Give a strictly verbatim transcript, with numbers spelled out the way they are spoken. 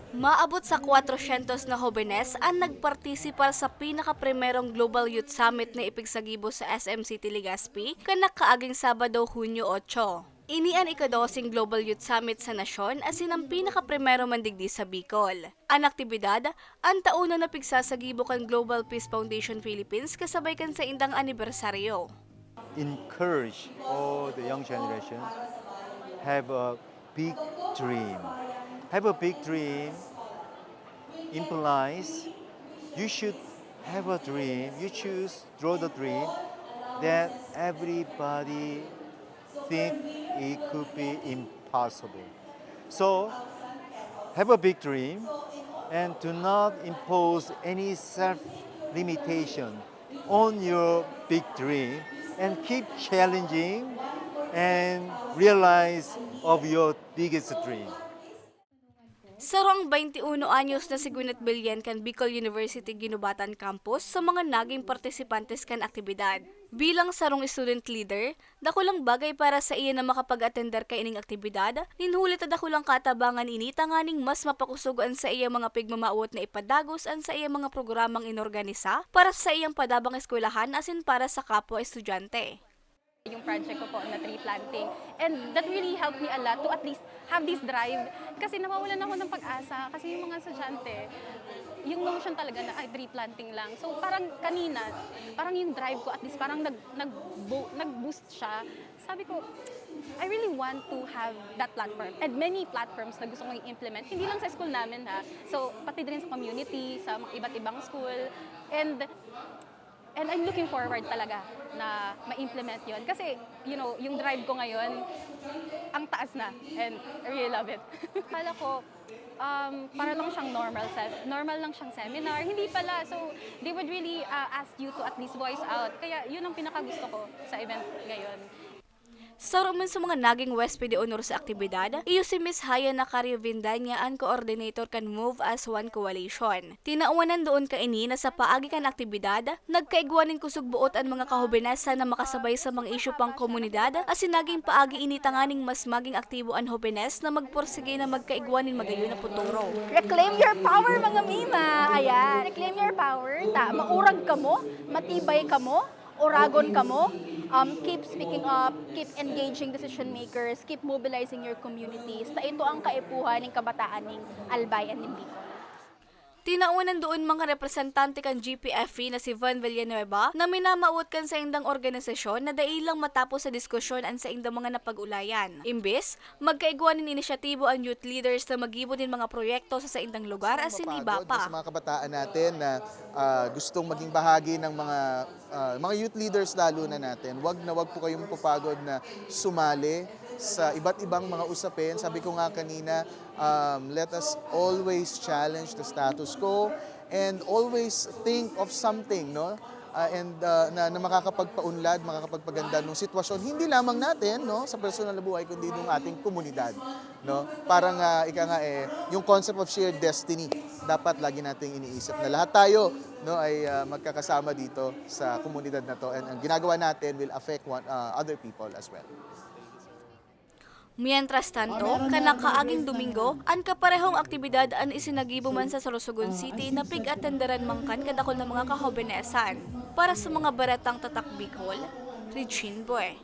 Maabot sa kwatrosyentos na hobenes an nagpartisipar sa pinakaprimerong Global Youth Summit na ipigsagibo sa S M City Legazpi, kan nakaaging Sabado, Hunyo otso. Ini an ikadoseng Global Youth Summit sa nasyon asin an pinakaprimero man digdi sa Bicol. An aktibidad, an taon na napigsasagibo kan Global Peace Foundation Philippines kasabay kan saindang anibersaryo. Encourage all the young generation have a big dream. Have a big dream implies you should have a dream, you choose, draw the dream that everybody think it could be impossible. So, have a big dream and do not impose any self-limitation on your big dream and keep challenging and realize of your biggest dream. Sarong baynte uno anyos na si Gwyneth Billian kan Bicol University Guinobatan Campus sa mga naging partisipantes kan aktibidad. Bilang sarong student leader, dakulang bagay para sa iya na makapag-atender kaining aktibidad, nin huli ta dakulang katabangan ini tanganing mas mapakosog an saiyang mga pigmamawot na ipadagos an saiyang mga programang inorganisa para sa saiyang padabang eskwelahan asin para sa kapwa estudyante. Yung project ko po na tree planting. And that really helped me a lot to at least have this drive. Kasi nawawalan ako ng pag-asa. Kasi yung mga estudyante, yung notion talaga na ay tree planting lang. So parang kanina, parang yung drive ko at least parang nag, nag, nag-boost siya. Sabi ko, I really want to have that platform and many platforms na gusto kong i-implement. Hindi lang sa school namin ha. So pati din sa community, sa mga iba't ibang school. And And I'm looking forward talaga na ma-implement yon. Kasi, you know, yung drive ko ngayon, ang taas na. And I really love it. Kala ko, um, para lang siyang normal, se- normal lang siyang seminar. Hindi pala. So, they would really uh, ask you to at least voice out. Kaya yun ang pinakagusto ko sa event ngayon. Saro man sa mga naging huwesped de honor sa aktibidad, iyo si Miss Haya Nacario Vindanya, an coordinator kan Move as One Coalition. Tinawan nin duon kaini na sa paagi kan aktibidad, nagkaigwa nin kusog-boot an mga kahobenesan na makasabay sa mga isyu pang komunidad, asin naging paagi ini tanganing mas maging aktibo an hobenes na magpursige na magkaigwa nin magayon na futuro. Reclaim your power, mga mima! Ayan, reclaim your power. Ta, maurag kamo, matibay kamo, oragon kamo. Um, keep speaking up, keep engaging decision makers, keep mobilizing your communities. Ta ito ang kaipuhan ning kabataan ning Albay and ning Bicol. Tinawan nin duon mga representante kan G P F E na si Von Villanueva na minamawot kan saindang organisasyon na dai lang matapos sa diskusyon an saindang mga napag-ulayan. Imbes, magkaigwa nin inisyatibo an youth leaders na maggibo nin mga proyekto sa saindang lugar asin iba Mapagod na pa. Sa mga kabataan natin na ah, gustong maging bahagi ng mga ah, mga youth leaders lalo na natin, wag na wag po kayong mapapagod na sumali sa iba't ibang mga usapin. Sabi ko nga kanina, um, let us always challenge the status quo and always think of something, no? Ah, and ah, na, na makakapagpaunlad, makakapagpaganda ng sitwasyon, hindi lamang natin, no, sa personal na buhay, kundi ng ating komunidad, no? Parang ah, ika nga eh, yung concept of shared destiny, dapat lagi nating iniisip na lahat tayo, no, ay ah, magkakasama dito sa komunidad na to, and ang ginagawa natin will affect one, ah, other people as well. Mientras tanto, kan nakaaging Domingo, an kaparehong aktibidad an isinagibo man sa Sorsogon City na pig-atenderan man kan kadakul na mga kahobenesan. Para sa mga baretang Tatak Bicol, Regine Boy.